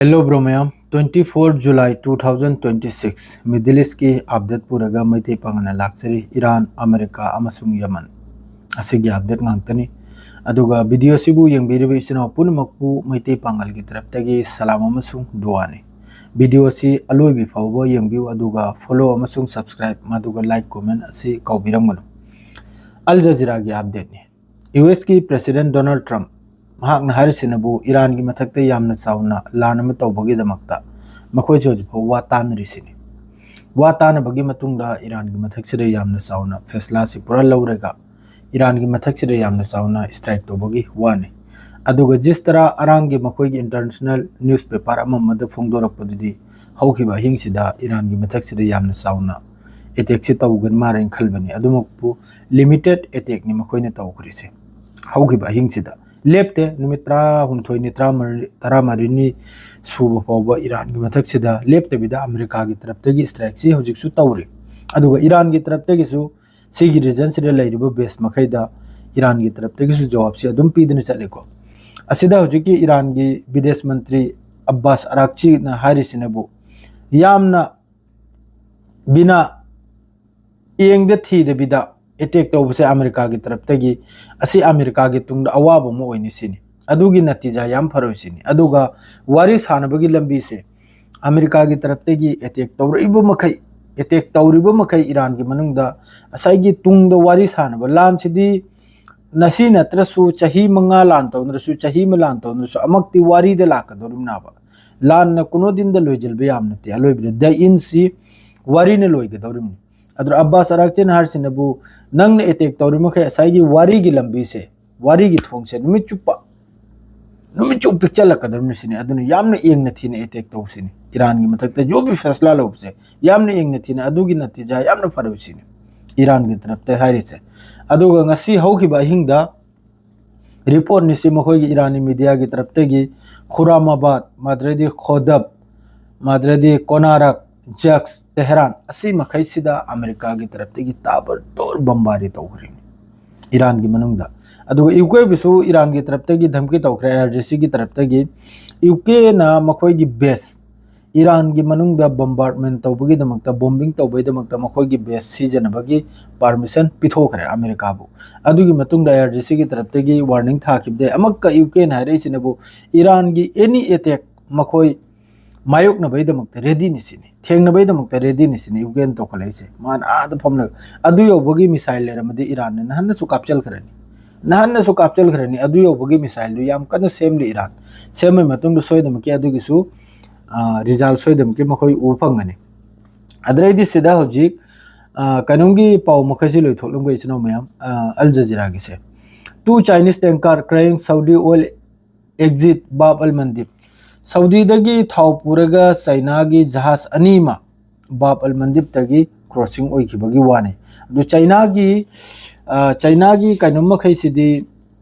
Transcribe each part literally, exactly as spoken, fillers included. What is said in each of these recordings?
Hello bro ꯃꯌꯥꯝ, twenty four July two thousand twenty six, Middle East ꯀꯤ update ꯄꯨꯔꯒ Meitei ꯄꯥꯉꯜꯅ ꯂꯥꯛꯆꯔꯤ꯫ Iran, America ꯑꯃꯁꯨꯡ ꯌꯃꯟ ꯑꯁꯤꯒꯤ update ꯉꯥꯛꯇꯅꯤ꯫ ꯑꯗꯨꯒ video ꯑꯁꯤꯕꯨ ꯌꯦꯡꯕꯤꯔꯤꯕ ꯏꯆꯤꯟ ꯏꯅꯥꯎ ꯄꯨꯝꯅꯃꯛꯄꯨ ꯃꯩꯇꯩ ꯄꯥꯉꯜꯒꯤ ꯇꯔꯞꯇꯒꯤ ꯁꯂꯥꯝ ꯑꯃꯁꯨꯡ ꯗꯨꯋꯥꯅꯤ꯫ Video ꯑꯁꯤ ꯑꯂꯣꯏꯕꯤ ꯐꯥꯎꯕ ꯌꯦꯡꯕꯤꯌꯨ, ꯑꯗꯨꯒ follow ꯑꯃꯁꯨꯡ subscribe, ꯃꯗꯨꯒ like, comment ꯑꯁꯤ ꯀꯥꯎꯕꯤꯔꯝꯒꯅꯨ꯫ ꯑꯜ ꯖꯖꯤꯔꯥꯒꯤ update ꯅꯤ꯫ ꯌꯨ ꯑꯦꯁ ꯀꯤ President Donald Trump ꯃꯍꯥꯛꯅ ꯍꯥꯏꯔꯤꯁꯤꯅꯕꯨ ꯏꯔꯥꯟꯒꯤ ꯃꯊꯛꯇ ꯌꯥꯝꯅ ꯆꯥꯎꯅ ꯂꯥꯟ ꯑꯃ ꯇꯧꯕꯒꯤꯗꯃꯛꯇ ꯃꯈꯣꯏꯁꯨ ꯍꯧꯖꯤꯛꯐꯥꯎ ꯋꯥ ꯇꯥꯅꯔꯤꯁꯤꯅꯤ꯫ ꯋꯥ ꯇꯥꯅꯕꯒꯤ ꯃꯇꯨꯡꯗ ꯏꯔꯥꯟꯒꯤ ꯃꯊꯛꯁꯤꯗ ꯌꯥꯝꯅ ꯆꯥꯎꯅ ꯐꯦꯁꯂꯥꯁꯤ ꯄꯨꯔꯥ ꯂꯧꯔꯒ ꯏꯔꯥꯟꯒꯤ ꯃꯊꯛꯁꯤꯗ ꯌꯥꯝꯅ ꯆꯥꯎꯅ strike ꯇꯧꯕꯒꯤ ꯋꯥꯅꯤ꯫ ꯑꯗꯨꯒ ꯖꯤꯁꯇꯔꯥ ꯑꯔꯥꯡꯒꯤ ꯃꯈꯣꯏꯒꯤ international newspaper ꯑꯃ ꯑꯃꯗ ꯐꯣꯡꯗꯣꯔꯛꯄꯗꯨꯗꯤ ꯍꯧꯈꯤꯕ ꯑꯍꯤꯡꯁꯤꯗ ꯏꯔꯥꯟꯒꯤ ꯃꯊꯛꯁꯤꯗ ꯌꯥꯝꯅ ꯆꯥꯎꯅ attack ꯁꯤ ꯇꯧꯒꯅꯤ ꯃꯥꯜꯂꯦꯅ ꯈꯜꯕꯅꯤ꯫ ꯑꯗꯨꯃꯛꯄꯨ limited attack ꯅꯤ ꯃꯈꯣꯏꯅ ꯇꯧꯈ꯭ꯔꯤꯁꯦ ꯍꯧꯈꯤꯕ ꯑꯍꯤꯡꯁꯤꯗ꯫ ꯂꯦꯞꯇꯦ, ꯅꯨꯃꯤꯠ ꯇꯔꯥꯍꯨꯝꯗꯣꯏꯅꯤ, ꯇꯔꯥꯃꯔꯤ, ꯇꯔꯥꯃꯔꯤꯅꯤ ꯁꯨꯕ ꯐꯥꯎꯕ ꯏꯔꯥꯟꯒꯤ ꯃꯊꯛꯁꯤꯗ ꯂꯦꯞꯇꯕꯤꯗ ꯑꯃꯦꯔꯤꯀꯥꯒꯤ ꯇꯔꯞꯇꯒꯤ strike ꯁꯤ ꯍꯧꯖꯤꯛꯁꯨ ꯇꯧꯔꯤ꯫ ꯑꯗꯨꯒ ꯏꯔꯥꯟꯒꯤ ꯇꯔꯞꯇꯒꯤꯁꯨ ꯁꯤꯒꯤ region ꯁꯤꯗ ꯂꯩꯔꯤꯕ base ꯃꯈꯩꯗ ꯏꯔꯥꯟꯒꯤ ꯇꯔꯞꯇꯒꯤꯁꯨ ꯖꯋꯥꯕꯁꯤ ꯑꯗꯨꯝ ꯄꯤꯗꯨꯅ ꯆꯠꯂꯤꯀꯣ꯫ ꯑꯁꯤꯗ ꯍꯧꯖꯤꯛꯀꯤ ꯏꯔꯥꯟꯒꯤ ꯕꯤꯗꯦꯁ ꯃꯟꯇ꯭ꯔꯤ ꯑꯕꯥꯁ ꯑꯔꯥꯛꯆꯤꯅ ꯍꯥꯏꯔꯤꯁꯤꯅꯕꯨ ꯌꯥꯝꯅ ꯕꯤꯅꯥ ꯌꯦꯡꯗ ꯊꯤꯗꯕꯤꯗ attack ꯇꯧꯕꯁꯦ ꯑꯃꯦꯔꯤꯀꯥꯒꯤ ꯇꯔꯞꯇꯒꯤ, ꯑꯁꯤ ꯑꯃꯦꯔꯤꯀꯥꯒꯤ ꯇꯨꯡꯗ ꯑꯋꯥꯕ ꯑꯃ ꯑꯣꯏꯅꯤ ꯁꯤꯅꯤ꯫ ꯑꯗꯨꯒꯤ ꯅꯇꯤꯖꯥ ꯌꯥꯝ ꯐꯔꯣꯏ ꯁꯤꯅꯤ꯫ ꯑꯗꯨꯒ ꯋꯥꯔꯤ ꯁꯥꯟꯅꯕꯒꯤ ꯂꯝꯕꯤꯁꯦ ꯑꯃꯦꯔꯤꯀꯥꯒꯤ ꯇꯔꯞꯇꯒꯤ attack ꯇꯧꯔꯛꯏꯕ ꯃꯈꯩ, attack ꯇꯧꯔꯤꯕ ꯃꯈꯩ ꯏꯔꯥꯟꯒꯤ ꯃꯅꯨꯡꯗ ꯉꯁꯥꯏꯒꯤ ꯇꯨꯡꯗ ꯋꯥꯔꯤ ꯁꯥꯟꯅꯕ, ꯂꯥꯟꯁꯤꯗꯤ ꯉꯁꯤ ꯅꯠꯇ꯭ꯔꯁꯨ ꯆꯍꯤ ꯃꯉꯥ ꯂꯥꯟ ꯇꯧꯅꯔꯁꯨ, ꯆꯍꯤ ꯑꯃ ꯂꯥꯟ ꯇꯧꯅꯔꯁꯨ, ꯑꯃꯛꯇꯤ ꯋꯥꯔꯤꯗ ꯂꯥꯛꯀꯗꯧꯔꯤꯕꯅꯦꯕ꯫ ꯂꯥꯟꯅ ꯀꯨꯅꯣ ꯗꯤꯟꯗ ꯂꯣꯏꯁꯤꯟꯕ ꯌꯥꯕ ꯅꯠꯇꯦ꯫ ꯑꯂꯣꯏꯕꯗ the end ꯁꯤ ꯋꯥꯔꯤꯅ ꯂꯣꯏꯒꯗꯧꯔꯤꯕꯅꯤ꯫ ꯑꯗꯨꯅ ꯑꯕꯥꯁ ꯑꯔꯥꯛꯆꯤꯅ ꯍꯥꯏꯔꯤꯁꯤꯅꯕꯨ ꯅꯪꯅ attack ꯇꯧꯔꯤ ꯃꯈꯩ ꯉꯁꯥꯏꯒꯤ ꯋꯥꯔꯤꯒꯤ ꯂꯝꯕꯤꯁꯦ, ꯋꯥꯔꯤꯒꯤ ꯊꯣꯡꯁꯦ ꯅꯨꯃꯤꯠ ꯆꯨꯞꯄ, ꯅꯨꯃꯤꯠ ꯆꯨꯞꯄ ꯄꯤꯛꯆꯜꯂꯛꯀꯗꯧꯔꯤꯕꯅꯤ ꯁꯤꯅꯤ꯫ ꯑꯗꯨꯅ ꯌꯥꯝꯅ ꯌꯦꯡꯅ ꯊꯤꯅ attack ꯇꯧꯁꯤꯅꯤ꯫ ꯏꯔꯥꯟꯒꯤ ꯃꯊꯛꯇ ꯖꯣꯕꯤ ꯐꯦꯁꯂꯥ ꯂꯧꯕꯁꯦ ꯌꯥꯝꯅ ꯌꯦꯡꯅ ꯊꯤꯅ, ꯑꯗꯨꯒꯤ ꯅꯇꯤꯖꯥ ꯌꯥꯝꯅ ꯐꯔꯣꯏ ꯁꯤꯅꯤ ꯏꯔꯥꯟꯒꯤ ꯇꯔꯞꯇ ꯍꯥꯏꯔꯤꯁꯦ꯫ ꯑꯗꯨꯒ ꯉꯁꯤ ꯍꯧꯈꯤꯕ ꯑꯍꯤꯡꯗ report ꯅꯤꯁꯤ ꯃꯈꯣꯏꯒꯤ ꯏꯔꯥꯅꯤ media ꯒꯤ ꯇꯔꯞꯇꯒꯤ ꯈꯨꯔꯥꯃꯥꯕꯥꯗ, ꯃꯥꯗ꯭ꯔꯗꯤ ꯈꯣꯗꯕ, ꯃꯥꯗ꯭ꯔꯗꯤ ꯀꯣꯅꯥꯔꯛ, ꯖꯛꯁ, ꯇꯦꯍꯔꯥꯟ ꯑꯁꯤ ꯃꯈꯩꯁꯤꯗ ꯑꯃꯦꯔꯤꯀꯥꯒꯤ ꯇꯔꯞꯇꯒꯤ ꯇꯥꯕꯔꯇꯣꯔ ꯕꯝꯕꯥꯔꯤ ꯇꯧꯈ꯭ꯔꯤꯕꯅꯤ ꯏꯔꯥꯟꯒꯤ ꯃꯅꯨꯡꯗ꯫ ꯑꯗꯨꯒ ꯌꯨ ꯀꯦꯕꯨꯁꯨ ꯏꯔꯥꯟꯒꯤ ꯇꯔꯞꯇꯒꯤ ꯙꯝꯀꯤ ꯇꯧꯈ꯭ꯔꯦ, ꯑꯥꯏ ꯑꯥꯔ ꯖꯤ ꯁꯤꯒꯤ ꯇꯔꯞꯇꯒꯤ꯫ ꯌꯨ ꯀꯦꯅ ꯃꯈꯣꯏꯒꯤ ꯕꯦꯁ, ꯏꯔꯥꯟꯒꯤ ꯃꯅꯨꯡꯗ ꯕꯣꯝꯕꯥꯔꯗꯃꯦꯟ ꯇꯧꯕꯒꯤꯗꯃꯛꯇ, ꯕꯣꯝꯕꯤꯡ ꯇꯧꯕꯒꯤꯗꯃꯛꯇ ꯃꯈꯣꯏꯒꯤ ꯕꯦꯁ ꯁꯤꯖꯤꯟꯅꯕꯒꯤ ꯄꯥꯔꯃꯤꯁꯟ ꯄꯤꯊꯣꯛꯈ꯭ꯔꯦ ꯑꯃꯦꯔꯤꯀꯥꯕꯨ꯫ ꯑꯗꯨꯒꯤ ꯃꯇꯨꯡꯗ ꯑꯥꯏ ꯑꯥꯔ ꯖꯤ ꯁꯤꯒꯤ ꯇꯔꯞꯇꯒꯤ ꯋꯥꯔꯅꯤꯡ ꯊꯥꯈꯤꯕꯗꯩ ꯑꯃꯨꯛꯀ ꯌꯨ ꯀꯦꯅ ꯍꯥꯏꯔꯛꯏꯁꯤꯅꯕꯨ, ꯏꯔꯥꯟꯒꯤ ꯑꯦꯅꯤ ꯑꯦꯇꯦꯛ ꯃꯈꯣꯏ ꯃꯥꯌꯣꯛꯅꯕꯒꯤꯗꯃꯛꯇ ꯔꯦꯗꯤꯅꯤ ꯁꯤꯅꯤ, ꯊꯦꯡꯅꯕꯒꯤꯗꯃꯛꯇ ꯔꯦꯗꯤꯅꯤ ꯁꯤꯅꯤ ꯌꯨ ꯀꯦꯅ ꯇꯧꯈꯠꯂꯛꯏꯁꯦ꯫ ꯃꯥꯅ ꯑꯥꯗ ꯐꯝꯂꯒ ꯑꯗꯨ ꯌꯧꯕꯒꯤ ꯃꯤꯁꯥꯏꯜ ꯂꯩꯔꯝꯃꯗꯤ ꯏꯔꯥꯟꯅ ꯅꯍꯥꯟꯅꯁꯨ ꯀꯥꯞꯆꯜꯈ꯭ꯔꯅꯤ, ꯅꯍꯥꯟꯅꯁꯨ ꯀꯥꯞꯆꯜꯈ꯭ꯔꯅꯤ꯫ ꯑꯗꯨ ꯌꯧꯕꯒꯤ ꯃꯤꯁꯥꯏꯜꯗꯨ ꯌꯥꯝ ꯀꯟꯅ ꯁꯦꯝꯂꯤ ꯏꯔꯥꯟ꯫ ꯁꯦꯝꯕꯒꯤ ꯃꯇꯨꯡꯗ ꯁꯣꯏꯗꯅꯃꯛꯀꯤ ꯑꯗꯨꯒꯤꯁꯨ ꯔꯤꯖꯜ ꯁꯣꯏꯗꯅꯃꯛꯀꯤ ꯃꯈꯣꯏ ꯎꯕ ꯐꯪꯒꯅꯤ꯫ ꯑꯗꯨꯗꯩꯗꯤ ꯁꯤꯗ ꯍꯧꯖꯤꯛ ꯑ, ꯀꯩꯅꯣꯝꯒꯤ ꯄꯥꯎ ꯃꯈꯩꯁꯤ ꯂꯣꯏꯊꯣꯛꯂꯝꯒꯦ ꯏꯆꯤꯟ ꯏꯅꯥꯎ ꯃꯌꯥꯝ꯫ ꯑ, ꯑꯜ ꯖꯖꯤꯔꯥꯒꯤꯁꯦ, "Two Chinese tanker carrying Saudi oil exit Bab al Mandeb"꯫ ꯁꯥꯎꯗꯤꯗꯒꯤ ꯊꯥꯎ ꯄꯨꯔꯒ ꯆꯩꯅꯥꯒꯤ ꯖꯍꯥꯖ ꯑꯅꯤ ꯑꯃ ꯕꯥꯕ ꯑꯜ ꯃꯟꯗꯤꯞꯇꯒꯤ ꯀ꯭ꯔꯣꯁꯤꯡ ꯑꯣꯏꯈꯤꯕꯒꯤ ꯋꯥꯅꯤ꯫ ꯑꯗꯨ ꯆꯩꯅꯥꯒꯤ, ꯑ, ꯆꯩꯅꯥꯒꯤ ꯀꯩꯅꯣ ꯃꯈꯩꯁꯤꯗꯤ,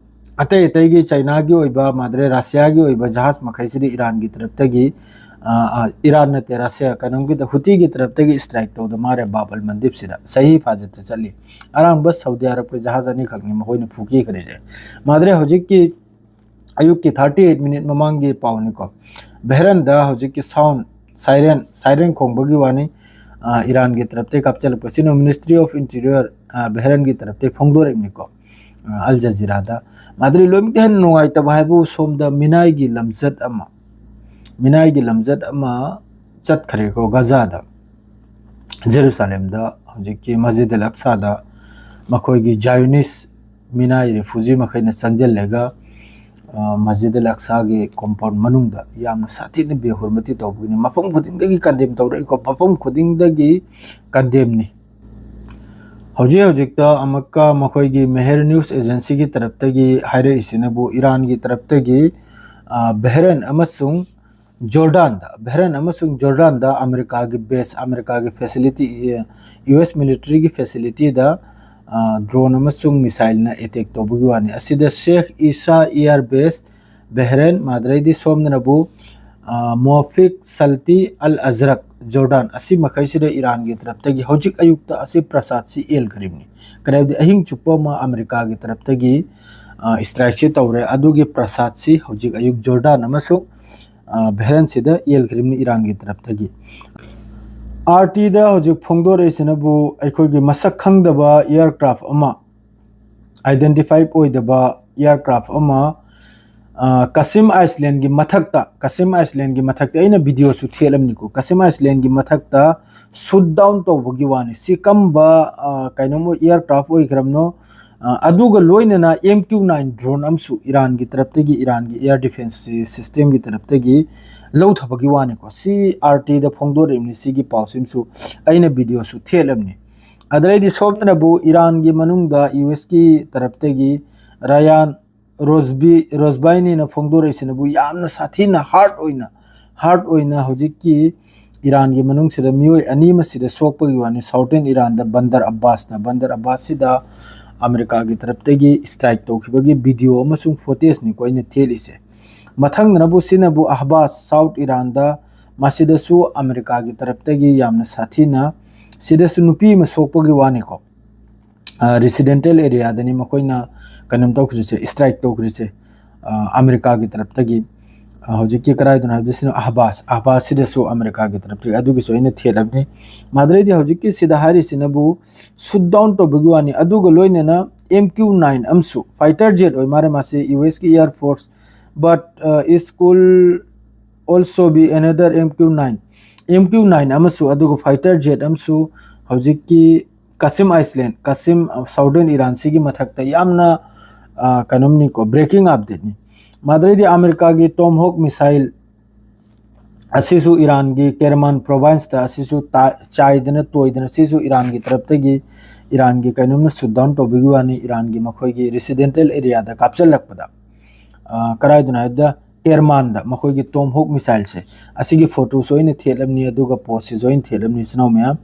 ꯑꯇꯩ ꯑꯇꯩꯒꯤ ꯆꯩꯅꯥꯒꯤ ꯑꯣꯏꯕ, ꯃꯥꯗ꯭ꯔꯦ ꯔꯁꯤꯌꯥꯒꯤ ꯑꯣꯏꯕ ꯖꯍꯥꯖ ꯃꯈꯩꯁꯤꯗꯤ ꯏꯔꯥꯟꯒꯤ ꯇꯔꯞꯇꯒꯤ, ꯑ, ꯑ, ꯏꯔꯥꯟ ꯅꯠꯇꯦ, ꯔꯁꯤꯌꯥ, ꯀꯩꯅꯣꯝꯒꯤꯗ, ꯍꯨꯇꯤꯒꯤ ꯇꯔꯞꯇꯒꯤ ꯁ꯭ꯇ꯭ꯔꯥꯏꯛ ꯇꯧꯗ ꯃꯥꯜꯂꯦ ꯕꯥꯕ ꯑꯜ ꯃꯟꯗꯤꯞꯁꯤꯗ꯫ ꯆꯍꯤ ꯐꯥꯖꯠꯇ ꯆꯠꯂꯤ꯫ ꯑꯔꯥꯡꯕ ꯁꯥꯎꯗꯤ ꯑꯔꯕꯀꯤ ꯖꯍꯥꯖ ꯑꯅꯤꯈꯛꯅꯤ ꯃꯈꯣꯏꯅ ꯐꯨꯈꯤꯈ꯭ꯔꯤꯁꯦ꯫ ꯃꯥꯗ꯭ꯔꯦ ꯍꯧꯖꯤꯛꯀꯤ ꯑꯌꯨꯛꯀꯤ ꯊꯥꯔꯇꯤ ꯑꯩꯠ ꯃꯤꯅꯤꯠ ꯃꯃꯥꯡꯒꯤ ꯄꯥꯎꯅꯤꯀꯣ꯫ ꯕꯦꯍꯔꯟꯗ ꯍꯧꯖꯤꯛꯀꯤ ꯁꯥꯎꯟ, ꯁꯥꯏꯔꯦꯟ, ꯁꯥꯏꯔꯦꯟ ꯈꯣꯡꯕꯒꯤ ꯋꯥꯅꯤ꯫ ꯑ, ꯏꯔꯥꯟꯒꯤ ꯇꯔꯞꯇꯒꯤ ꯀꯥꯞꯆꯜꯂꯛꯄꯁꯤꯅ Ministry of Interior, ꯑ, ꯕꯦꯍꯔꯟꯒꯤ ꯇꯔꯞꯇꯒꯤ ꯐꯣꯡꯗꯣꯔꯛꯏꯕꯅꯤꯀꯣ꯫ ꯑ, ꯑꯜ ꯖꯖꯤꯔꯥꯗ꯫ ꯃꯥꯗ꯭ꯔꯦ ꯂꯣꯏꯅꯃꯛꯇ ꯍꯦꯟꯅ ꯅꯨꯡꯉꯥꯏꯇꯕ ꯍꯥꯏꯕꯨ ꯁꯣꯝꯗ ꯃꯤꯅꯥꯏꯒꯤ ꯂꯝꯆꯠ ꯑꯃ, ꯃꯤꯅꯥꯏꯒꯤ ꯂꯝꯆꯠ ꯑꯃ ꯆꯠꯈ꯭ꯔꯦꯀꯣ ꯒꯖꯥꯗ, ꯖꯦꯔꯨꯁꯥꯂꯦꯝꯗ, ꯍꯧꯖꯤꯛꯀꯤ ꯃꯁꯖꯤꯗ ꯑꯜ ꯑꯛꯁꯥꯗ ꯃꯈꯣꯏꯒꯤ ꯖꯥꯏꯌꯣꯅꯤꯁ ꯃꯤꯅꯥꯏ ꯔꯤꯐ꯭ꯌꯨꯖꯤ ꯃꯈꯩꯅ ꯆꯪꯁꯤꯜꯂꯒ, ꯑ, ꯃꯁꯖꯤꯗ ꯑꯜ ꯑꯛꯁꯥꯒꯤ ꯀꯣꯝꯄꯥꯎꯟ ꯃꯅꯨꯡꯗ ꯌꯥꯝꯅ ꯁꯥꯊꯤꯅ ꯕꯦꯍꯨꯔꯃꯇꯤ ꯇꯧꯕꯒꯤꯅꯤ꯫ ꯃꯐꯝ ꯈꯨꯗꯤꯡꯗꯒꯤ ꯀꯟꯗꯦꯝ ꯇꯧꯔꯛꯏꯀꯣ, ꯃꯐꯝ ꯈꯨꯗꯤꯡꯗꯒꯤ ꯀꯟꯗꯦꯝꯅꯤ꯫ ꯍꯧꯖꯤꯛ ꯍꯧꯖꯤꯛꯇ ꯑꯃꯨꯛꯀ ꯃꯈꯣꯏꯒꯤ ꯃꯦꯍꯔ ꯅ꯭ꯌꯨꯁ ꯑꯦꯖꯦꯟꯁꯤꯒꯤ ꯇꯔꯞꯇꯒꯤ ꯍꯥꯏꯔꯛꯏꯁꯤꯅꯕꯨ ꯏꯔꯥꯟꯒꯤ ꯇꯔꯞꯇꯒꯤ, ꯑ, ꯕꯦꯍꯔꯦꯟ ꯑꯃꯁꯨꯡ ꯖꯣꯔꯗꯥꯟꯗ, ꯕꯦꯍꯔꯦꯟ ꯑꯃꯁꯨꯡ ꯖꯣꯔꯗꯥꯟꯗ ꯑꯃꯦꯔꯤꯀꯥꯒꯤ ꯕꯦꯁ, ꯑꯃꯦꯔꯤꯀꯥꯒꯤ ꯐꯦꯁꯤꯂꯤꯇꯤ, ꯌꯨ ꯑꯦꯁ ꯃꯤꯂꯤꯇꯔꯤꯒꯤ ꯐꯦꯁꯤꯂꯤꯇꯤꯗ, ꯑ, ꯗ꯭ꯔꯣꯟ ꯑꯃꯁꯨꯡ ꯃꯤꯁꯥꯏꯜꯅ ꯑꯦꯇꯦꯛ ꯇꯧꯕꯒꯤ ꯋꯥꯅꯤ꯫ ꯑꯁꯤꯗ ꯁꯦꯈ ꯏꯁꯥ ꯑꯦꯌꯔ ꯕꯦꯁ, ꯕꯦꯍꯔꯦꯟ, ꯃꯥꯗ꯭ꯔꯩꯗꯤ ꯁꯣꯝꯗꯅꯕꯨ ꯑ, ꯃꯣꯐꯤꯛ ꯁꯜꯇꯤ ꯑꯜ ꯑꯖꯔꯛ, ꯖꯣꯔꯗꯥꯟ, ꯑꯁꯤ ꯃꯈꯩꯁꯤꯗ ꯏꯔꯥꯟꯒꯤ ꯇꯔꯞꯇꯒꯤ ꯍꯧꯖꯤꯛ ꯑꯌꯨꯛꯇ ꯑꯁꯤ ꯄ꯭ꯔꯁꯥꯗꯁꯤ ꯌꯦꯟꯈ꯭ꯔꯤꯕꯅꯤ꯫ ꯀꯔꯤ ꯍꯥꯏꯕꯗꯤ ꯑꯍꯤꯡ ꯆꯨꯞꯄ ꯑꯃ ꯑꯃꯦꯔꯤꯀꯥꯒꯤ ꯇꯔꯞꯇꯒꯤ, ꯑ, strikeꯁꯤ ꯇꯧꯔꯦ꯫ ꯑꯗꯨꯒꯤ ꯄ꯭ꯔꯁꯥꯗꯁꯤ ꯍꯧꯖꯤꯛ ꯑꯌꯨꯛ ꯖꯣꯔꯗꯥꯟ ꯑꯃꯁꯨꯡ, ꯑ, ꯕꯍꯔꯦꯟꯁꯤꯗ ꯌꯦꯟꯈ꯭ꯔꯤꯕꯅꯤ ꯏꯔꯥꯟꯒꯤ ꯇꯔꯞꯇꯒꯤ꯫ RTꯗ ꯍꯧꯖꯤꯛ ꯐꯣꯡꯗꯣꯔꯛꯏꯁꯤꯅꯕꯨ ꯑꯩꯈꯣꯏꯒꯤ ꯃꯁꯛ ꯈꯪꯗꯕ aircraft ꯑꯃ, identified ꯑꯣꯏꯗꯕ aircraft ꯑꯃ, ꯑ, ꯀꯥꯁꯤꯝ ꯑꯥꯏꯁꯂꯦꯟꯒꯤ ꯃꯊꯛꯇ, ꯀꯥꯁꯤꯝ ꯑꯥꯏꯁꯂꯦꯟꯒꯤ ꯃꯊꯛꯇ, ꯑꯩꯅ videoꯁꯨ ꯊꯦꯠꯂꯝꯅꯤꯀꯣ, ꯀꯥꯁꯤꯝ ꯑꯥꯏꯁꯂꯦꯟꯒꯤ ꯃꯊꯛꯇ shoot down ꯇꯧꯕꯒꯤ ꯋꯥꯅꯤ꯫ ꯁꯤ ꯀꯝꯕ, ꯑ, ꯀꯩꯅꯣꯃ aircraft ꯑꯣꯏꯈ꯭ꯔꯕꯅꯣ? ꯑ, ꯑꯗꯨꯒ ꯂꯣꯏꯅꯅ MQ nine drone ꯑꯃꯁꯨ ꯏꯔꯥꯟꯒꯤ ꯇꯔꯞꯇꯒꯤ, ꯏꯔꯥꯟꯒꯤ air defense systemꯒꯤ ꯇꯔꯞꯇꯒꯤ ꯂꯧꯊꯕꯒꯤ ꯋꯥꯅꯤꯀꯣ꯫ ꯁꯤ RTꯗ ꯐꯣꯡꯗꯣꯔꯛꯏꯕꯅꯤ, ꯁꯤꯒꯤ ꯄꯥꯎꯁꯤꯃꯁꯨ ꯑꯩꯅ videoꯁꯨ ꯊꯦꯠꯂꯝꯅꯤ꯫ ꯑꯗꯩꯗꯤ ꯁꯣꯝꯗꯅꯕꯨ ꯏꯔꯥꯟꯒꯤ ꯃꯅꯨꯡꯗ USꯀꯤ ꯇꯔꯞꯇꯒꯤ ꯔꯌꯥꯟ ꯔꯣꯖꯕꯤ, ꯔꯣꯖꯕꯥꯏꯅꯤꯅ ꯐꯣꯡꯗꯣꯔꯛꯏꯁꯤꯅꯕꯨ ꯌꯥꯝꯅ ꯁꯥꯊꯤꯅ hard ꯑꯣꯏꯅ, hard ꯑꯣꯏꯅ ꯍꯧꯖꯤꯛꯀꯤ ꯏꯔꯥꯟꯒꯤ ꯃꯅꯨꯡꯁꯤꯗ ꯃꯤꯑꯣꯏ ꯑꯅꯤ ꯑꯃꯁꯤꯗ ꯁꯣꯛꯄꯒꯤ ꯋꯥꯅꯤ꯫ Southern ꯏꯔꯥꯟꯗ ꯕꯟꯗꯔ ꯑꯕꯥꯁꯇ, ꯕꯟꯗꯔ ꯑꯕꯥꯁꯁꯤꯗ ꯑꯃꯦꯔꯤꯀꯥꯒꯤ ꯇꯔꯞꯇꯒꯤ strike ꯇꯧꯈꯤꯕꯒꯤ video ꯑꯃꯁꯨꯡ footageꯅꯤꯀꯣ ꯑꯩꯅ ꯊꯦꯠꯂꯤꯁꯦ꯫ ꯃꯊꯪꯗꯅꯕꯨ ꯁꯤꯅꯕꯨ ꯑꯍꯕꯥꯁ, South ꯏꯔꯥꯟꯗ, ꯃꯁꯤꯗꯁꯨ ꯑꯃꯦꯔꯤꯀꯥꯒꯤ ꯇꯔꯞꯇꯒꯤ ꯌꯥꯝꯅ ꯁꯥꯊꯤꯅ, ꯁꯤꯗꯁꯨ ꯅꯨꯄꯤ ꯑꯃ ꯁꯣꯛꯄꯒꯤ ꯋꯥꯅꯤꯀꯣ꯫ ꯑ, residential areaꯗꯅꯤ ꯃꯈꯣꯏꯅ ꯀꯩꯅꯣꯝ ꯇꯧꯈ꯭ꯔꯤꯁꯦ, strike ꯇꯧꯈ꯭ꯔꯤꯁꯦ, ꯑ, ꯑꯃꯦꯔꯤꯀꯥꯒꯤ ꯇꯔꯞꯇꯒꯤ꯫ ꯑ, ꯍꯧꯖꯤꯛꯀꯤ ꯀꯗꯥꯏꯗꯅꯣ ꯍꯥꯏꯕꯗ ꯁꯤꯅ ꯑꯍꯕꯥꯁ, ꯑꯍꯕꯥꯁꯁꯤꯗꯁꯨ ꯑꯃꯦꯔꯤꯀꯥꯒꯤ ꯇꯔꯞꯇꯒꯤ, ꯑꯗꯨꯒꯤꯁꯨ ꯑꯩꯅ ꯊꯦꯠꯂꯕꯅꯤ꯫ ꯃꯗꯨꯗꯩꯗꯤ ꯍꯧꯖꯤꯛꯀꯤ ꯁꯤꯗ ꯍꯥꯏꯔꯤꯁꯤꯅꯕꯨ shoot down ꯇꯧꯕꯒꯤ ꯋꯥꯅꯤ, ꯑꯗꯨꯒ ꯂꯣꯏꯅꯅ MQ nine ꯑꯃꯁꯨ, fighter jet ꯑꯣꯏ ꯃꯥꯜꯂꯦ ꯃꯥꯁꯦ, USꯀꯤ Air Force, but, uh, it could also be another MQ nine, MQ nine ꯑꯃꯁꯨ, ꯑꯗꯨꯒ fighter jet ꯑꯃꯁꯨ ꯍꯧꯖꯤꯛꯀꯤ ꯀꯥꯁꯤꯝ ꯑꯥꯏꯁꯂꯦꯟ, ꯀꯥꯁꯤꯝ, ꯑ, Southern ꯏꯔꯥꯟꯁꯤꯒꯤ ꯃꯊꯛꯇ ꯌꯥꯝꯅ, ꯑ, ꯀꯩꯅꯣꯝꯅꯤꯀꯣ, breaking updateꯅꯤ꯫ ꯃꯗꯨꯗꯩꯗꯤ ꯑꯃꯦꯔꯤꯀꯥꯒꯤ Tomahawk missile ꯑꯁꯤꯁꯨ ꯏꯔꯥꯟꯒꯤ ꯀꯦꯔꯃꯥꯟ provinceꯇ ꯑꯁꯤꯁꯨ ꯇꯥ-, ꯆꯥꯏꯗꯅ ꯇꯣꯏꯗꯅ, ꯁꯤꯁꯨ ꯏꯔꯥꯟꯒꯤ ꯇꯔꯞꯇꯒꯤ ꯏꯔꯥꯟꯒꯤ ꯀꯩꯅꯣꯝꯅ shoot down ꯇꯧꯕꯒꯤ ꯋꯥꯅꯤ, ꯏꯔꯥꯟꯒꯤ ꯃꯈꯣꯏꯒꯤ residential areaꯗ ꯀꯥꯞꯆꯜꯂꯛꯄꯗ, ꯑ, ꯀꯗꯥꯏꯗꯅꯣ ꯍꯥꯏꯕꯗ ꯀꯦꯔꯃꯥꯟꯗ ꯃꯈꯣꯏꯒꯤ Tomahawk missileꯁꯦ, ꯑꯁꯤꯒꯤ photoꯁꯨ ꯑꯩꯅ ꯊꯦꯠꯂꯝꯅꯤ, ꯑꯗꯨꯒ postꯁꯤꯁꯨ ꯑꯩꯅ ꯊꯦꯠꯂꯝꯅꯤ, ꯏꯆꯤꯟ ꯏꯅꯥꯎ ꯃꯌꯥꯝ,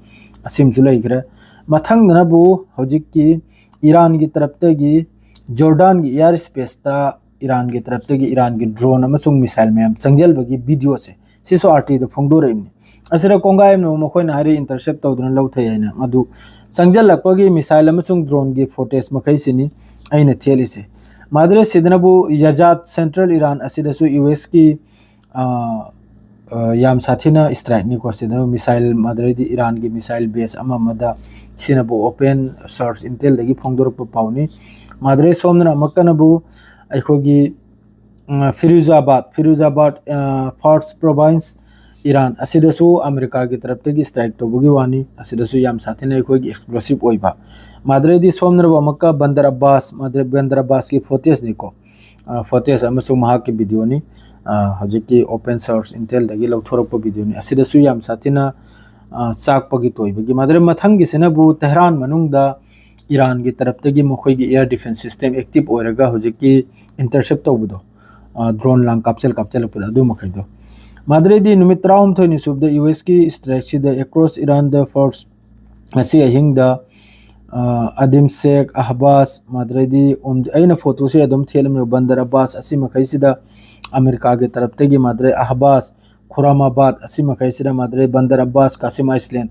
ꯑꯁꯤꯃꯁꯨ ꯂꯩꯈ꯭ꯔꯦ꯫ ꯃꯊꯪꯗꯅꯕꯨ ꯍꯧꯖꯤꯛꯀꯤ ꯏꯔꯥꯟꯒꯤ ꯇꯔꯞꯇꯒꯤ ꯖꯣꯔꯗꯥꯟꯒꯤ air spaceꯇ ꯏꯔꯥꯟꯒꯤ ꯇꯔꯞꯇꯒꯤ ꯏꯔꯥꯟꯒꯤ drone ꯑꯃꯁꯨꯡ missile ꯃꯌꯥꯝ ꯆꯪꯁꯤꯜꯕꯒꯤ video ꯁꯦ ꯁꯤꯁꯨ RT ꯗ ꯐꯣꯡꯗꯣꯔꯛꯏꯕꯅꯤ꯫ ꯑꯁꯤꯗ ꯀꯣꯡꯒꯥꯏ ꯑꯃꯅ ꯃꯈꯣꯏꯅ ꯍꯥꯏꯔꯤ intercept ꯇꯧꯗꯨꯅ ꯂꯧꯊꯩ ꯍꯥꯏꯅ꯫ ꯃꯗꯨ ꯆꯪꯁꯤꯜꯂꯛꯄꯒꯤ missile ꯑꯃꯁꯨꯡ drone ꯒꯤ footage ꯃꯈꯩꯁꯤꯅꯤ ꯑꯩꯅ ꯊꯦꯠꯂꯤꯁꯦ꯫ ꯃꯥꯗ꯭ꯔꯦ ꯁꯤꯗꯅꯕꯨ ꯌꯥꯖꯥꯠ central ꯏꯔꯥꯟ ꯑꯁꯤꯗꯁꯨ US ꯀꯤ, ꯑ, ꯑ, ꯌꯥꯝ ꯁꯥꯊꯤꯅ strike ꯅꯤꯀꯣ꯫ ꯁꯤꯗ missile, ꯃꯥꯗ꯭ꯔꯦꯗꯤ ꯏꯔꯥꯟꯒꯤ missile base ꯑꯃ ꯑꯃꯗ ꯁꯤꯅꯕꯨ open source intel ꯗꯒꯤ ꯐꯣꯡꯗꯣꯔꯛꯄ ꯄꯥꯎꯅꯤ꯫ ꯃꯥꯗ꯭ꯔꯦ ꯁꯣꯝꯗꯅ ꯑꯃꯨꯛꯀꯅꯕꯨ ꯑꯩꯈꯣꯏꯒꯤ, ꯎꯝ, ꯐꯤꯔꯨꯖꯥꯕꯥꯗ, ꯐꯤꯔꯨꯖꯥꯕꯥꯗ, ꯑ, Fars Province, ꯏꯔꯥꯟ ꯑꯁꯤꯗꯁꯨ ꯑꯃꯦꯔꯤꯀꯥꯒꯤ ꯇꯔꯞꯇꯒꯤ strike ꯇꯧꯕꯒꯤ ꯋꯥꯅꯤ꯫ ꯑꯁꯤꯗꯁꯨ ꯌꯥꯝ ꯁꯥꯊꯤꯅ ꯑꯩꯈꯣꯏꯒꯤ explosive ꯑꯣꯏꯕ꯫ ꯃꯥꯗ꯭ꯔꯦꯗꯤ ꯁꯣꯝꯅꯔꯕ ꯑꯃꯨꯛꯀ ꯕꯟꯗꯔ ꯑꯕꯥꯁ, ꯃꯥꯗ꯭ꯔꯦ ꯕꯟꯗꯔ ꯑꯕꯥꯁꯀꯤ footage ꯅꯤꯀꯣ꯫ ꯑ, footage ꯑꯃꯁꯨꯡ ꯃꯍꯥꯛꯀꯤ video ꯅꯤ꯫ ꯑ, ꯍꯧꯖꯤꯛꯀꯤ open source intel ꯗꯒꯤ ꯂꯧꯊꯣꯔꯛꯄ video ꯅꯤ꯫ ꯑꯁꯤꯗꯁꯨ ꯌꯥꯝ ꯁꯥꯊꯤꯅ, ꯑ, ꯆꯥꯛꯄꯒꯤ ꯇꯣꯏꯕꯒꯤ꯫ ꯃꯥꯗ꯭ꯔꯦ ꯃꯊꯪꯒꯤꯁꯤꯅꯕꯨ ꯇꯦꯍꯔꯥꯟ ꯃꯅꯨꯡꯗ ꯏꯔꯥꯟꯒꯤ ꯇꯔꯞꯇꯒꯤ ꯃꯈꯣꯏꯒꯤ air defense system active ꯑꯣꯏꯔꯒ ꯍꯧꯖꯤꯛꯀꯤ intercept ꯇꯧꯕꯗꯣ, ꯑ, drone ꯂꯥꯡ ꯀꯥꯞꯆꯜ ꯀꯥꯞꯆꯜꯂꯛꯄꯗ ꯑꯗꯨ ꯃꯈꯩꯗꯣ꯫ ꯃꯥꯗ꯭ꯔꯦꯗꯤ ꯅꯨꯃꯤꯠ ꯇꯔꯥꯍꯨꯝꯊꯣꯏꯅꯤ ꯁꯨꯕꯗ US ꯀꯤ strike ꯁꯤꯗ across Iran ꯗ Fars ꯉꯁꯤ ꯑꯍꯤꯡꯗ, ꯑ, ꯑꯗꯤꯝ ꯁꯦꯈ, ꯑꯍꯕꯥꯁ, ꯃꯥꯗ꯭ꯔꯦꯗꯤ ꯑꯣꯝ-, ꯑꯩꯅ photo ꯁꯦ ꯑꯗꯨꯝ ꯊꯦꯠꯂꯝꯃꯤꯕ ꯕꯟꯗꯔ ꯑꯕꯥꯁ ꯑꯁꯤ ꯃꯈꯩꯁꯤꯗ ꯑꯃꯦꯔꯤꯀꯥꯒꯤ ꯇꯔꯞꯇꯒꯤ ꯃꯥꯗ꯭ꯔꯦ ꯑꯍꯕꯥꯁ, ꯈꯨꯔꯥꯃꯥꯕꯥꯗ ꯑꯁꯤ ꯃꯈꯩꯁꯤꯗ ꯃꯥꯗ꯭ꯔꯦ ꯕꯟꯗꯔ ꯑꯕꯥꯁ, ꯀꯥꯁꯤꯝ ꯑꯥꯏꯁꯂꯦꯟ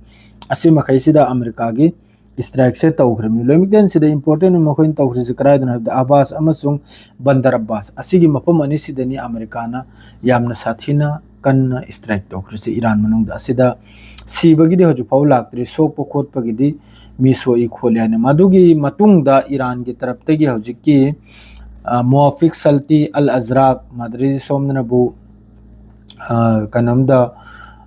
ꯑꯁꯤ ꯃꯈꯩꯁꯤꯗ ꯑꯃꯦꯔꯤꯀꯥꯒꯤ strike ꯁꯦ ꯇꯧꯈ꯭ꯔꯤꯕꯅꯤ꯫ ꯂꯣꯏꯃꯛꯇꯦꯟꯁꯤꯗ important ꯑꯣꯏꯅ ꯃꯈꯣꯏꯅ ꯇꯧꯈ꯭ꯔꯤꯁꯤ ꯀꯗꯥꯏꯗꯅꯣ ꯍꯥꯏꯕꯗ ꯑꯍꯕꯥꯁ ꯑꯃꯁꯨꯡ ꯕꯟꯗꯔ ꯑꯕꯥꯁ ꯑꯁꯤꯒꯤ ꯃꯐꯝ ꯑꯅꯤꯁꯤꯗꯅꯤ ꯑꯃꯦꯔꯤꯀꯥꯅ ꯌꯥꯝꯅ ꯁꯥꯊꯤꯅ ꯀꯟꯅ strike ꯇꯧꯈ꯭ꯔꯤꯁꯤ ꯏꯔꯥꯟ ꯃꯅꯨꯡꯗ꯫ ꯑꯁꯤꯗ ꯁꯤꯕꯒꯤꯗꯤ ꯍꯧꯖꯤꯛ ꯐꯥꯎ ꯂꯥꯛꯇ꯭ꯔꯤ, ꯁꯣꯛꯄ ꯈꯣꯠꯄꯒꯤꯗꯤ ꯃꯤ ꯁꯣꯛꯏ ꯈꯣꯠꯂꯤ ꯍꯥꯏꯅ꯫ ꯃꯗꯨꯒꯤ ꯃꯇꯨꯡꯗ ꯏꯔꯥꯟꯒꯤ ꯇꯔꯞꯇꯒꯤ ꯍꯧꯖꯤꯛꯀꯤ, ꯑ, ꯃꯣꯋꯥꯐꯤꯛ ꯁꯜꯇꯤ ꯑꯜ ꯑꯖꯔꯥꯛ ꯃꯥꯗ꯭ꯔꯤꯁꯤ ꯁꯣꯝꯗꯅꯕꯨ, ꯑ, ꯀꯩꯅꯣꯝꯗ,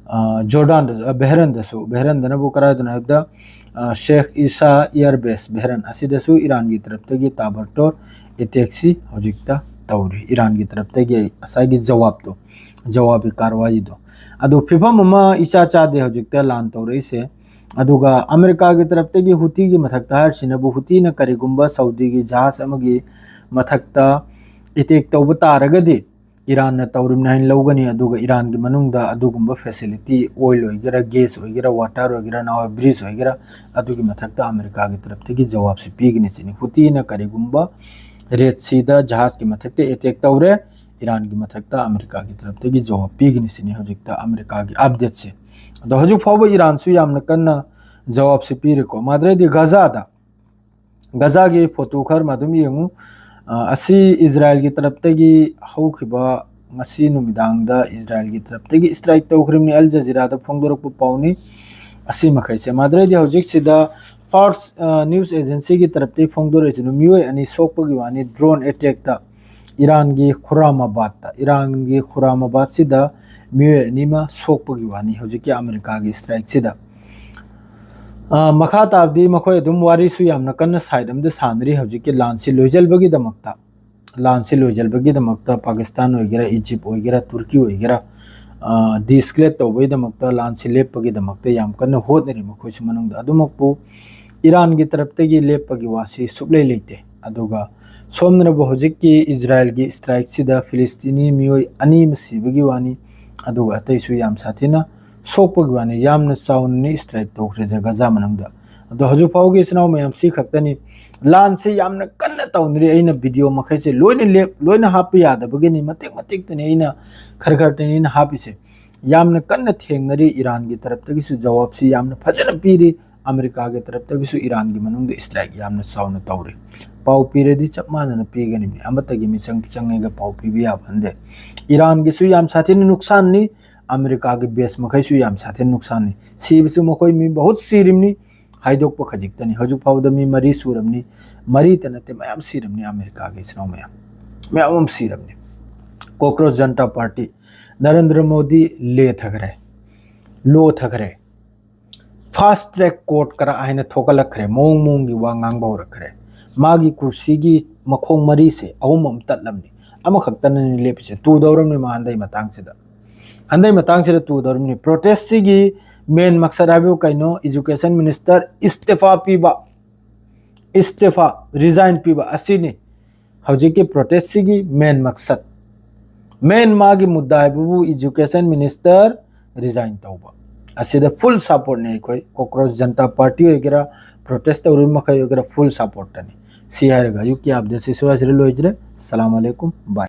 ꯑ, ꯖꯣꯔꯗꯥꯟꯗꯁꯨ, ꯑ, ꯕꯦꯍꯔꯟꯗꯁꯨ, ꯕꯦꯍꯔꯟꯗꯅꯕꯨ ꯀꯗꯥꯏꯗꯅꯣ ꯍꯥꯏꯕꯗ, ꯑ, ꯁꯦꯈ ꯏꯁꯥ air base ꯕꯦꯍꯔꯟ ꯑꯁꯤꯗꯁꯨ ꯏꯔꯥꯟꯒꯤ ꯇꯔꯞꯇꯒꯤ ꯇꯥꯕꯔꯇꯣꯔ attack ꯁꯤ ꯍꯧꯖꯤꯛꯇ ꯇꯧꯔꯤ꯫ ꯏꯔꯥꯟꯒꯤ ꯇꯔꯞꯇꯒꯤ ꯉꯁꯥꯏꯒꯤ ꯖꯋꯥꯕꯇꯣ, ꯖꯋꯥꯕꯤ ꯀꯥꯔꯋꯥꯏꯗꯣ꯫ ꯑꯗꯨ ꯐꯤꯕꯝ ꯑꯃ ꯏꯆꯥ ꯆꯥꯗꯦ ꯍꯧꯖꯤꯛꯇ ꯂꯥꯟ ꯇꯧꯔꯛꯏꯁꯦ꯫ ꯑꯗꯨꯒ ꯑꯃꯦꯔꯤꯀꯥꯒꯤ ꯇꯔꯞꯇꯒꯤ ꯍꯨꯇꯤꯒꯤ ꯃꯊꯛꯇ ꯍꯥꯏꯔꯤꯁꯤꯅꯕꯨ ꯍꯨꯇꯤꯅ ꯀꯔꯤꯒꯨꯝꯕ ꯁꯥꯎꯗꯤꯒꯤ ꯖꯍꯥꯖ ꯑꯃꯒꯤ ꯃꯊꯛꯇ attack ꯇꯧꯕ ꯇꯥꯔꯒꯗꯤ ꯏꯔꯥꯟꯅ ꯇꯧꯔꯤꯕꯅꯤ ꯍꯥꯏꯅ ꯂꯧꯒꯅꯤ꯫ ꯑꯗꯨꯒ ꯏꯔꯥꯟꯒꯤ ꯃꯅꯨꯡꯗ ꯑꯗꯨꯒꯨꯝꯕ facility, oil ꯑꯣꯏꯒꯦꯔꯥ, gas ꯑꯣꯏꯒꯦꯔꯥ, water ꯑꯣꯏꯒꯦꯔꯥ, ꯅꯍꯥꯟꯋꯥꯏ bridge ꯑꯣꯏꯒꯦꯔꯥ, ꯑꯗꯨꯒꯤ ꯃꯊꯛꯇ ꯑꯃꯦꯔꯤꯀꯥꯒꯤ ꯇꯔꯞꯇꯒꯤ ꯖꯋꯥꯕꯁꯤ ꯄꯤꯒꯅꯤ ꯁꯤꯅꯤ꯫ ꯍꯨꯇꯤꯅ ꯀꯔꯤꯒꯨꯝꯕ ꯔꯦꯗ ꯁꯤꯗ ꯖꯍꯥꯖꯀꯤ ꯃꯊꯛꯇ ꯑꯦꯇꯦꯛ ꯇꯧꯔꯦ꯫ ꯏꯔꯥꯟꯒꯤ ꯃꯊꯛꯇ ꯑꯃꯦꯔꯤꯀꯥꯒꯤ ꯇꯔꯞꯇꯒꯤ ꯖꯋꯥꯕ ꯄꯤꯒꯅꯤ ꯁꯤꯅꯤ ꯍꯧꯖꯤꯛꯇ ꯑꯃꯦꯔꯤꯀꯥꯒꯤ ꯑꯞꯗꯦꯠꯁꯦ꯫ ꯑꯗꯣ ꯍꯧꯖꯤꯛ ꯐꯥꯎꯕ ꯏꯔꯥꯟꯁꯨ ꯌꯥꯝꯅ ꯀꯟꯅ ꯖꯋꯥꯕꯁꯤ ꯄꯤꯔꯦꯀꯣ꯫ ꯃꯥꯗ꯭ꯔꯩꯗꯤ ꯒꯖꯥꯗ, ꯒꯖꯥꯒꯤ ꯐꯣꯇꯣ ꯈꯔ ꯑꯗꯨꯝ ꯌꯦꯡꯉꯨ꯫ ꯑ, ꯑꯁꯤ ꯏꯖꯔꯥꯏꯜꯒꯤ ꯇꯔꯞꯇꯒꯤ ꯍꯧꯈꯤꯕ ꯉꯁꯤ ꯅꯨꯃꯤꯗꯥꯡꯗ ꯏꯖꯔꯥꯏꯜꯒꯤ ꯇꯔꯞꯇꯒꯤ ꯏꯁꯇ꯭ꯔꯥꯏꯛ ꯇꯧꯈ꯭ꯔꯤꯕꯅꯤ꯫ ꯑꯜ ꯖꯖꯤꯔꯥꯗ ꯐꯣꯡꯗꯣꯔꯛꯄ ꯄꯥꯎꯅꯤ꯫ ꯑꯁꯤ ꯃꯈꯩꯁꯦ ꯃꯥꯗ꯭ꯔꯩꯗꯤ ꯍꯧꯖꯤꯛꯁꯤꯗ ꯐꯥꯔꯁ, ꯑ, ꯅ꯭ꯌꯨꯁ ꯑꯦꯖꯦꯟꯁꯤꯒꯤ ꯇꯔꯞꯇꯒꯤ ꯐꯣꯡꯗꯣꯔꯛꯏꯁꯤꯅ ꯃꯤꯑꯣꯏ ꯑꯅꯤ ꯁꯣꯛꯄꯒꯤ ꯋꯥꯅꯤ ꯗ꯭ꯔꯣꯟ ꯑꯦꯇꯦꯛꯇ꯫ ꯏꯔꯥꯟꯒꯤ ꯈꯨꯔꯥꯃꯥꯕꯥꯗꯇ, ꯏꯔꯥꯟꯒꯤ ꯈꯨꯔꯥꯃꯥꯕꯥꯗꯁꯤꯗ ꯃꯤꯑꯣꯏ ꯑꯅꯤ ꯑꯃ ꯁꯣꯛꯄꯒꯤ ꯋꯥꯅꯤ ꯍꯧꯖꯤꯛꯀꯤ ꯑꯃꯦꯔꯤꯀꯥꯒꯤ ꯏꯁꯇ꯭ꯔꯥꯏꯛꯁꯤꯗ꯫ ꯑ, ꯃꯈꯥ ꯇꯥꯕꯗꯤ ꯃꯈꯣꯏ ꯑꯗꯨꯝ ꯋꯥꯔꯤꯁꯨ ꯌꯥꯝꯅ ꯀꯟꯅ ꯁꯥꯏꯠ ꯑꯃꯗ ꯁꯥꯟꯅꯔꯤ ꯍꯧꯖꯤꯛꯀꯤ ꯂꯥꯟꯁꯤ ꯂꯣꯏꯁꯤꯜꯕꯒꯤꯗꯃꯛꯇ꯫ ꯂꯥꯟꯁꯤ ꯂꯣꯏꯁꯤꯜꯕꯒꯤꯗꯃꯛꯇ ꯄꯥꯀꯤꯁꯇꯥꯟ ꯑꯣꯏꯒꯦꯔꯥ, ꯏꯖꯤꯞ ꯑꯣꯏꯒꯦꯔꯥ, ꯇꯨꯔꯀꯤ ꯑꯣꯏꯒꯦꯔꯥ, ꯑ, ꯗꯤꯁꯀ꯭ꯂꯦꯠ ꯇꯧꯕꯒꯤꯗꯃꯛꯇ, ꯂꯥꯟꯁꯤ ꯂꯦꯞꯄꯒꯤꯗꯃꯛꯇ ꯌꯥꯝ ꯀꯟꯅ ꯍꯣꯠꯅꯔꯤ ꯃꯈꯣꯏꯁꯨ ꯃꯅꯨꯡꯗ꯫ ꯑꯗꯨꯃꯛꯄꯨ ꯏꯔꯥꯟꯒꯤ ꯇꯔꯞꯇꯒꯤ ꯂꯦꯞꯄꯒꯤ ꯋꯥꯁꯤ ꯁꯨꯛꯂꯩ ꯂꯩꯇꯦ꯫ ꯑꯗꯨꯒ ꯁꯣꯝꯗꯅꯕꯨ ꯍꯧꯖꯤꯛꯀꯤ ꯏꯖꯔꯥꯏꯜꯒꯤ ꯏꯁꯇ꯭ꯔꯥꯏꯛꯁꯤꯗ ꯐꯤꯂꯤꯁꯇꯤꯅꯤ ꯃꯤꯑꯣꯏ ꯑꯅꯤ ꯑꯃ ꯁꯤꯕꯒꯤ ꯋꯥꯅꯤ, ꯑꯗꯨꯒ ꯑꯇꯩꯁꯨ ꯌꯥꯝ ꯁꯥꯊꯤꯅ ꯁꯣꯛꯄꯒꯤ ꯋꯥꯅꯤ꯫ ꯌꯥꯝꯅ ꯆꯥꯎꯅꯅꯤ ꯏꯁꯇ꯭ꯔꯥꯏꯛ ꯇꯧꯈ꯭ꯔꯤꯁꯦ ꯒꯖꯥ ꯃꯅꯨꯡꯗ꯫ ꯑꯗꯣ ꯍꯧꯖꯤꯛ ꯐꯥꯎꯒꯤ ꯏꯆꯤꯟ ꯏꯅꯥꯎ ꯃꯌꯥꯝ ꯁꯤ ꯈꯛꯇꯅꯤ꯫ ꯂꯥꯟꯁꯤ ꯌꯥꯝꯅ ꯀꯟꯅ ꯇꯧꯅꯔꯤ꯫ ꯑꯩꯅ ꯚꯤꯗꯤꯑꯣ ꯃꯈꯩꯁꯦ ꯂꯣꯏꯅ ꯂꯦꯞ-, ꯂꯣꯏꯅ ꯍꯥꯞꯄ ꯌꯥꯗꯕꯒꯤꯅꯤ, ꯃꯇꯦꯛ ꯃꯇꯦꯛꯇꯅꯤ ꯑꯩꯅ ꯈꯔ ꯈꯔꯇꯅꯤ ꯑꯩꯅ ꯍꯥꯞꯄꯤꯁꯦ꯫ ꯌꯥꯝꯅ ꯀꯟꯅ ꯊꯦꯡꯅꯔꯤ꯫ ꯏꯔꯥꯟꯒꯤ ꯇꯔꯞꯇꯒꯤꯁꯨ ꯖꯋꯥꯕꯁꯤ ꯌꯥꯝꯅ ꯐꯖꯅ ꯄꯤꯔꯤ꯫ ꯑꯃꯦꯔꯤꯀꯥꯒꯤ ꯇꯔꯞꯇꯒꯤꯁꯨ ꯏꯔꯥꯟꯒꯤ ꯃꯅꯨꯡꯗ ꯏꯁꯇ꯭ꯔꯥꯏꯛ ꯌꯥꯝꯅ ꯆꯥꯎꯅ ꯇꯧꯔꯤ꯫ ꯄꯥꯎ ꯄꯤꯔꯗꯤ ꯆꯞ ꯃꯥꯟꯅꯅ ꯄꯤꯒꯅꯤꯕꯅꯤ꯫ ꯑꯃꯠꯇꯒꯤ ꯃꯤꯆꯪ ꯆꯪꯉꯒ ꯄꯥꯎ ꯄꯤꯕ ꯌꯥꯕ ꯅꯠꯇꯦ꯫ ꯏꯔꯥꯟꯒꯤꯁꯨ ꯌꯥꯝ ꯁꯥꯊꯤꯅ ꯅꯨꯛꯁꯥꯟꯅꯤ, ꯑꯃꯦꯔꯤꯀꯥꯒꯤ ꯕꯦꯁ ꯃꯈꯩꯁꯨ ꯌꯥꯝ ꯁꯥꯊꯤꯅ ꯅꯨꯛꯁꯥꯟꯅꯤ꯫ ꯁꯤꯕꯁꯨ ꯃꯈꯣꯏ ꯃꯤ ꯕꯍꯨꯠ ꯁꯤꯔꯤꯕꯅꯤ, ꯍꯥꯏꯗꯣꯛꯄ ꯈꯖꯤꯛꯇꯅꯤ꯫ ꯍꯧꯖꯤꯛ ꯐꯥꯎꯕꯗ ꯃꯤ ꯃꯔꯤ ꯁꯨꯔꯕꯅꯤ, ꯃꯔꯤꯇ ꯅꯠꯇꯦ, ꯃꯌꯥꯝ ꯁꯤꯔꯕꯅꯤ꯫ ꯑꯃꯦꯔꯤꯀꯥꯒꯤ ꯏꯆꯤꯟ ꯏꯅꯥꯎ ꯃꯌꯥꯝ, ꯃꯌꯥꯝ ꯑꯃ ꯁꯤꯔꯕꯅꯤ꯫ ꯀꯣꯀ꯭ꯔꯣꯁ ꯖꯟꯇꯥ ꯄꯥꯔꯇꯤ, ꯅꯔꯦꯟꯗ꯭ꯔ ꯃꯣꯗꯤ ꯂꯦꯊꯈ꯭ꯔꯦ, ꯂꯣꯊꯈ꯭ꯔꯦ꯫ ꯐꯥꯁ ꯇ꯭ꯔꯦꯛ ꯀꯣꯔꯠ ꯀꯔꯥ ꯍꯥꯏꯅ ꯊꯣꯛꯒꯠꯂꯛꯈ꯭ꯔꯦ꯫ ꯃꯑꯣꯡ ꯃꯑꯣꯡꯒꯤ ꯋꯥ ꯉꯥꯡꯕ ꯍꯧꯔꯛꯈ꯭ꯔꯦ꯫ ꯃꯥꯒꯤ ꯀꯨꯔꯁꯤꯒꯤ ꯃꯈꯣꯡ ꯃꯔꯤꯁꯦ ꯑꯍꯨꯝ ꯑꯃ ꯇꯠꯂꯝꯅꯤ, ꯑꯃꯈꯛꯇꯅꯅꯤ ꯂꯦꯞꯄꯤꯁꯦ꯫ ꯇꯨꯗꯧꯔꯝꯅꯤ ꯃꯥ ꯍꯟꯗꯩ ꯃꯇꯥꯡꯁꯤꯗ꯫ ꯍꯟꯗꯩ ꯃꯇꯥꯡꯁꯤꯗ ꯇꯨꯗꯧꯔꯝꯅꯤ꯫ ꯄ꯭ꯔꯣꯇꯦꯁꯁꯤꯒꯤ ꯃꯦꯟ ꯃꯛꯁꯠ ꯍꯥꯏꯕꯕꯨ ꯀꯩꯅꯣ? ꯏꯖꯨꯀꯦꯁꯟ ꯃꯤꯅꯤꯁꯇꯔ ꯏꯁꯇꯤꯐꯥ ꯄꯤꯕ, ꯏꯁꯇꯤꯐꯥ, ꯔꯤꯖꯥꯏꯟ ꯄꯤꯕ ꯑꯁꯤꯅꯤ ꯍꯧꯖꯤꯛꯀꯤ ꯄ꯭ꯔꯣꯇꯦꯁꯁꯤꯒꯤ ꯃꯦꯟ ꯃꯛꯁꯠ꯫ ꯃꯦꯟ ꯃꯥꯒꯤ ꯃꯨꯗꯥ ꯍꯥꯏꯕꯕꯨ ꯏꯖꯨꯀꯦꯁꯟ ꯃꯤꯅꯤꯁꯇꯔ ꯔꯤꯖꯥꯏꯟ ꯇꯧꯕ꯫ ꯑꯁꯤꯗ ꯐꯨꯜ ꯁꯞꯄꯣꯔꯠꯅꯤ ꯑꯩꯈꯣꯏ꯫ ꯀꯣꯀ꯭ꯔꯣꯁ ꯖꯟꯇꯥ ꯄꯥꯔꯇꯤ ꯑꯣꯏꯒꯦꯔꯥ, ꯄ꯭ꯔꯣꯇꯦꯁ ꯇꯧꯔꯤꯕ ꯃꯈꯩ ꯑꯣꯏꯒꯦꯔꯥ, ꯐꯨꯜ ꯁꯞꯄꯣꯔꯠꯇꯅꯤ꯫ ꯁꯤ ꯍꯥꯏꯔꯒ ꯑꯌꯨꯛꯀꯤ ꯑꯞꯗꯦꯠꯁꯤ ꯁ꯭ꯋꯥꯏꯁꯤꯗ ꯂꯣꯏꯖꯔꯦ꯫ ꯁꯂꯥꯝ ꯑꯂꯩꯀꯨꯝ, ꯕꯥꯏ꯫